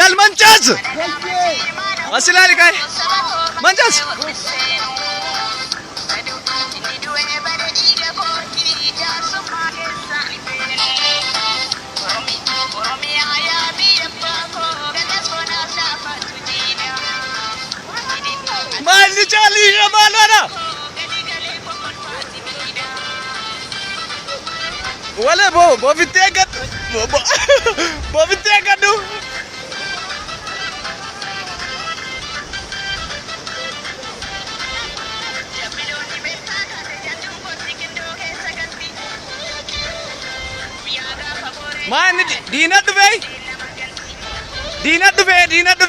Maal mancaas? As ilaali kaa'e. Mancaas. Maalli caalii maaloodha? Wale bo bofitti eeggadhu. Bofitti eeggadhu. Maa inni diina dhufee? Diina dhufee diina dhufee.